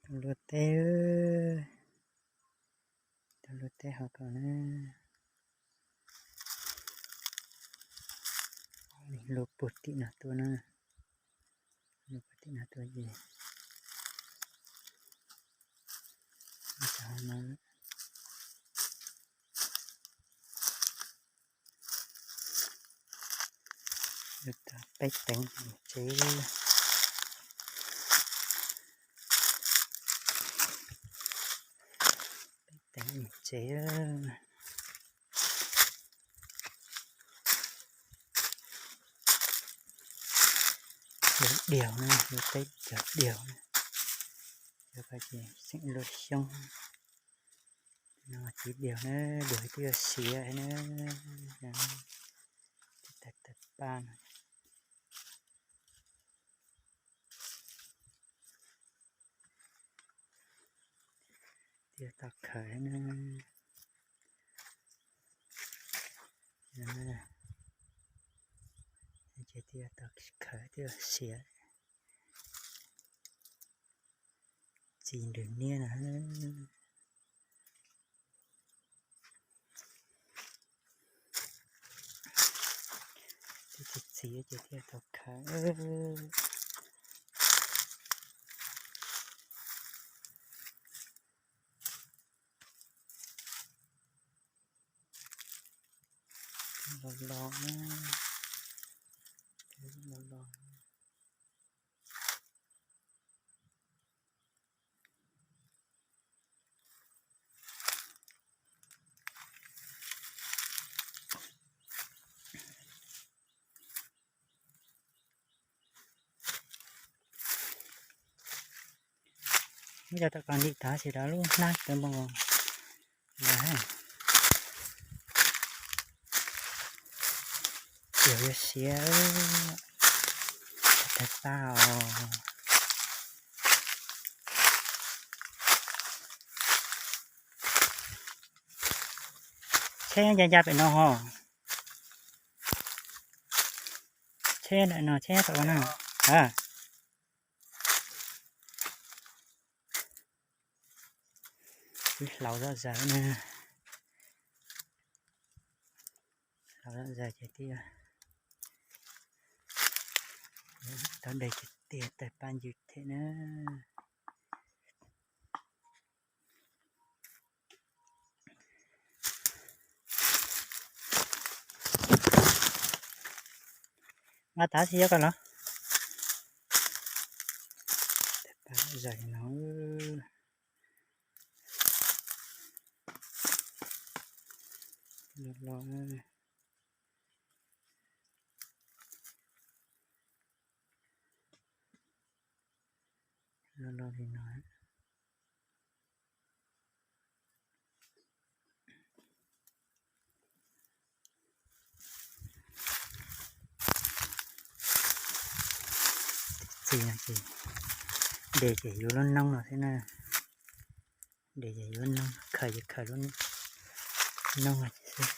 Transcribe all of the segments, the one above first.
Tus luaj teb, tus luaj teb hauv ko na. Luaj puag tim no tuaj na. Luaj puag tim no tuaj ces, peb teev tsev, peb teev tsev. Diaug na, luaj teb cov diaug na. Cov ko ces xeem luaj xyoob. No txiv diaug na, diaug twb yuav siav na. Tawg tawg paj no. Twb yuav tau khaws na. Ces twb yuav tau khaws twb yuav siav. Txiv nrwg niab no. Twb txiv txiv ces thiaj tau khaws. Los los, los los. Muab cov tom ko ntim tag sis rau lub hnab tawv npo los. Ces yuav siav, tawg paj os. Tsheb nyob ncaj ncaj pem no ho. Tsheb ntawm no, tsheb tom no. Ib hlaus zoj zaws na. Hlaus zoj zaws ces thiaj tau de tiag tiag tawg paj ncw thiab na. Nqa tav tsis yog ko los. Tawg paj zoj zaws no. Los los, los los li no. Txiv no ces de ces yuav lub noob no xwb na. De ces yuav noob, khaws ces khaws lub noob no ces xwb.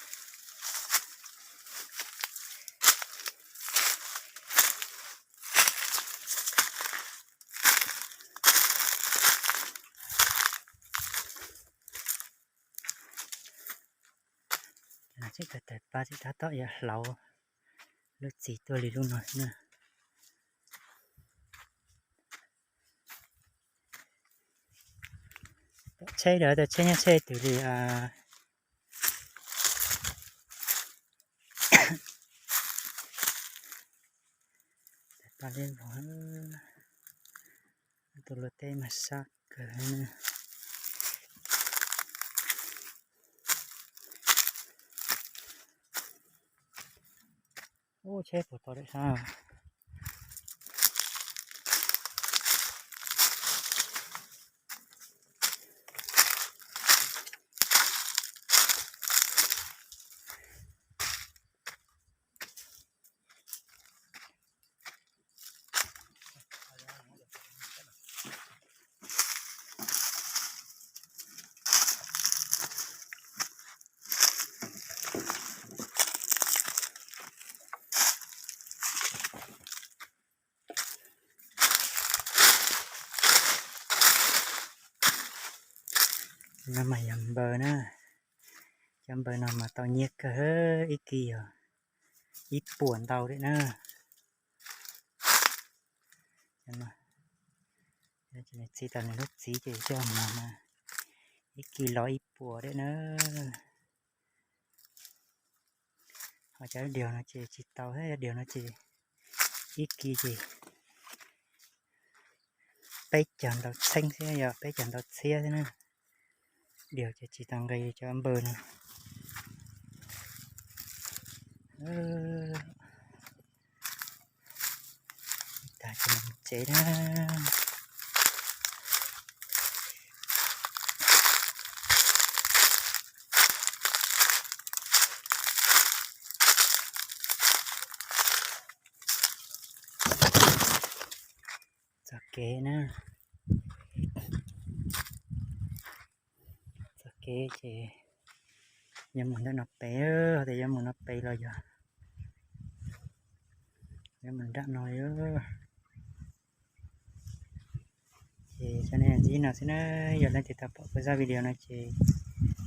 Tseem tawg tawg paj tseem tab tom yuav hlaus lub txiv tuaj li lub no xwb na. Tsheb lawm, tau tsheb nyob tsheb twg li. Tawg paj liab vog, tus luaj teb mas sab kawg. Ub, tsheb puas tau daim sab. No mas yog npaws na, cov npaws no mas tau nyiaj kawg, ib kis yog ib puas ntau thiab na. Txiv tau nws lub txiv ces coj mus mas ib kis los ib puas thiab na. Ho cov diaug no ces tsis tau thiab, diaug no ces ib kis ces peb caug ntau txheeb thiab, yog peb caug ntau txhiab thiab na. Diaug ces tsis tau nqi cov npaws no. Tag ces mus tsev na. Txoj kev na, txoj kev ces yuav mus nram no pem, tias yuav mus no pem los yog yuav mus nram no. Ces cov nej ntxiv no xwb na, yog leej twg tau pom kuv zaj video no ces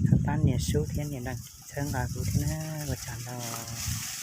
thov pab nias sub thiab nias đăng ký txhawb nqa kuv thiab na, ua tsaug ntau.